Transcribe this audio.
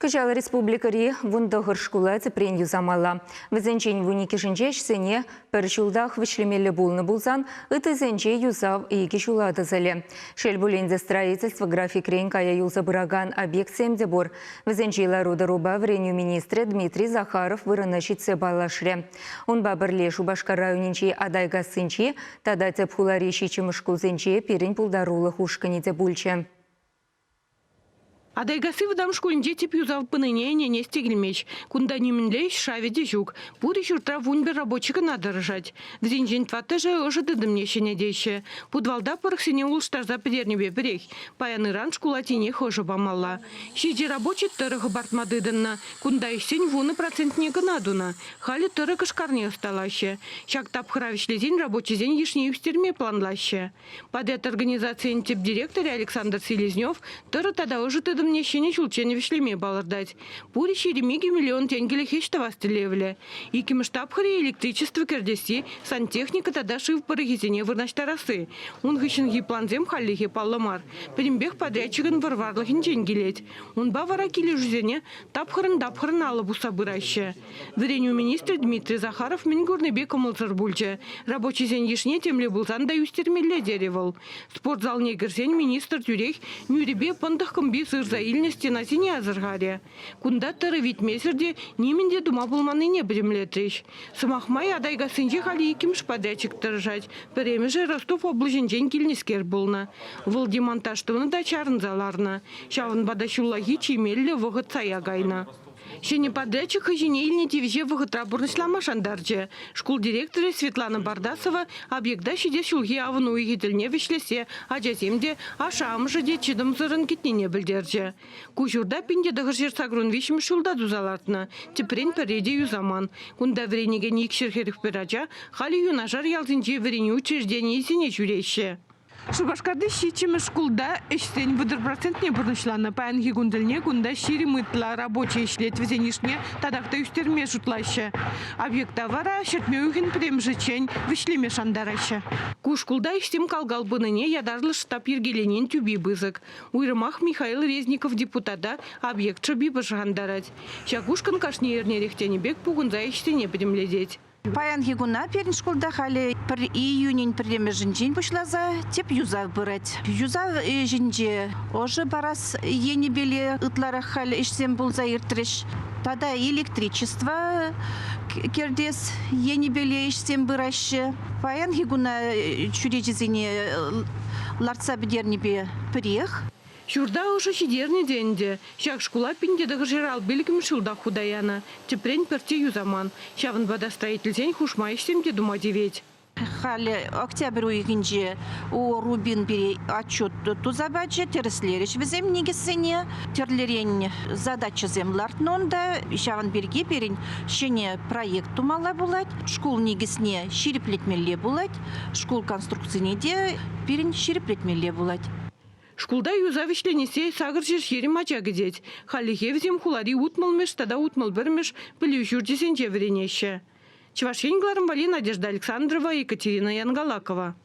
Кӑҫал республикӑри 19 шкула тӗпрен юсамалла. Вӗсенчен вуниккӗшӗнче ӗҫсене пӗр ҫултах вӗҫлемелле пулнӑ пулсан, ыттисенче юсав икӗ ҫула тӑсӑлӗ. Шел пулин те, строительство графикрен кая юлса пыракан объектсем те пур. Вӗсенчи лару-тӑрупа вӗренӳ министрӗ Дмитрий Захаров вырӑна ҫитсе паллашрӗ. Унпа пӗрле Шупашкар районӗнчи Атайкассинчи тата тӗп хулари ҫиччӗмӗш шкулсенче пирӗн пултарулӑх ушкӑнӗ те пулчӗ. Атайкасси вӑтам шкулӗнче тӗп юсав пынине ӗненес те килмест. Кунта нимӗнле ӗҫ шавӗ те ҫук. Пурӗ ҫуртра 11 рабочи кӑна тӑрӑшать. Вӗсенчен тӑваттӑшӗ ӑшӑ тытӑмне ҫӗнетеҫҫӗ. Путвалта пӑрӑхсене улӑштарса пӗтернипе пӗрех. Паян-ыран шкула тинех ӑшӑ памалла. Ҫичӗ рабочи тӑрӑ хӑпартма тытӑннӑ. Кунта ӗҫсен 10 процентне кӑна тунӑ. Халӗ тӑрӑ кӑшкарне ӑсталаҫҫӗ. Ҫак тапхӑра вӗҫлесен рабочисен йышне ӳстерме планлаҫҫӗ. Подряд организацийӗн тӗп директорӗ Александр Селезнев тӑрӑ тата ӑшӑ тытӑмне ҫӗнӗ ҫулччен вӗҫлеме палӑртать. Пурӗ 22 миллион тенкӗлӗх ӗҫ тӑвас тӗллевлӗ. Иккӗмӗш тапхӑрӗ электричество кӗртесси, сантехника тата шыв пӑрӑхӗсене вырнаҫтарасси. Ун хыҫҫӑнхи плансем хальлӗхе паллӑ мар. Пӗтӗмпех подрядчикӑн вӑр-варлӑхӗнчен килет. Унпа вара килӗшӳсене тапхӑрӑн-тапхӑрӑн алӑ пусса пыраҫҫӗ. Вӗренӳ министрӗ Дмитрий Захаров мӗн курнипе кӑмӑлсӑр пулчӗ. Рабочисен йышне темле пулсан та ӳстермелле терӗ вӑл. Спорт залне кӗрсен министр тӳрех нӳрӗпе пӑнтӑх кӑмпи сырса илнӗ стенасене асӑрхарӗ. Кунта тырӑ витмесӗр те нимӗн те тума пулманнине пӗтӗмлетрӗҫ. Сӑмах май, Атайкассинче халӗ иккӗмӗш подрядчик тӑрӑшать. Пӗрремӗшӗ Ростов облаҫӗнчен килнӗскер пулнӑ. Вӑл демонтаж тунӑ та чарӑнса ларнӑ. Ҫавӑнпа та ҫуллахи чи меллӗ вӑхӑт сая кайнӑ. Ҫӗнӗ подрядчик хӑй ҫине илнӗ тивӗҫе вӑхӑтра пурнӑҫлама шантарчӗ. Шкул директорӗ Светлана Бардасова объекта ҫитес ҫулхи авӑн уйӑхӗ тӗлне вӗҫлессе ачасем те, ашшӗ-амӑшӗ те чӑтӑмсӑррӑн кӗтнине пӗлтерчӗ. Ку ҫурта 1983 ҫулта туса лартнӑ, тӗпрен пӗрре те юсаман. Кунта вӗренекен 241 ача халӗ юнашар ялсенчи вӗренӳ учрежденийӗсене ҫӳреҫҫӗ. Шупашкарти ҫиччӗмӗш шкулта ӗҫсен 30 процентне пурнӑҫланӑ. Паянхи кун тӗлне кунта 20 ытла рабочи ӗҫлет, вӗсен йышне татах та ӳстерме шутлаҫҫӗ. Объекта вара ҫӗртме уйӑхӗн пӗрремӗшӗччен вӗҫлеме шантараҫҫӗ. Ку шкулта ӗҫсем кал-кал пынине ятарлӑ штаб йӗркеленин тӳпи пысӑк. Уйрӑмах Михаил Резников депутата объект шӑпи пӑшӑрхантарать. Ҫак ушкӑн кашни эрнерех тенӗ пек пухӑнса ӗҫсене пӗтӗмлетет. Паянхи куна пирӗн шкулта халӗ пӗр июнӗн пӗрремӗшӗнчен пуҫласа тӗп юсав пырать. Юсав ӗҫӗнче ӑшӑ парас енӗпеле ытларах халь ӗҫсем пулса иртрӗҫ. Тата электричество кӗртес енӗпеле ӗҫсем пыраҫҫӗ. Паянхи куна чӳречесене лартса пӗтернипе пӗрех. Ҫурта ӑшӑ ҫитернӗ те ӗнтӗ. Ҫак шкула 1955 ҫултах хута янӑ. Тӗпрен пӗртте юсаман. Ҫавӑнпа та строительсен хушма ӗҫсем те тума тивет. Халӗ октябрь уйӑхӗнче О Рубин пире отчет туса пачӗ, тӗрӗслерӗҫ вӗсем никӗссене. Тӗрлӗрен задачӑсем лартнӑ унта. Ҫавӑн пирки пирӗн ҫӗнӗ проект тумалла пулать. Шкул никӗсне ҫирӗплетмелле пулать. Шкул конструкцине те пирӗн ҫирӗплетмелле пулать. Шкулта юсав ӗҫленессе 820 ача кӗтет. Хальлӗхе вӗсем хулари 60-мӗш тата 61-мӗш пӗлӳ ҫурчӗсенче вӗренеҫҫӗ. Чӑваш Ен кӑларӑм валли Надежда Александрова, Екатерина Янгалакова.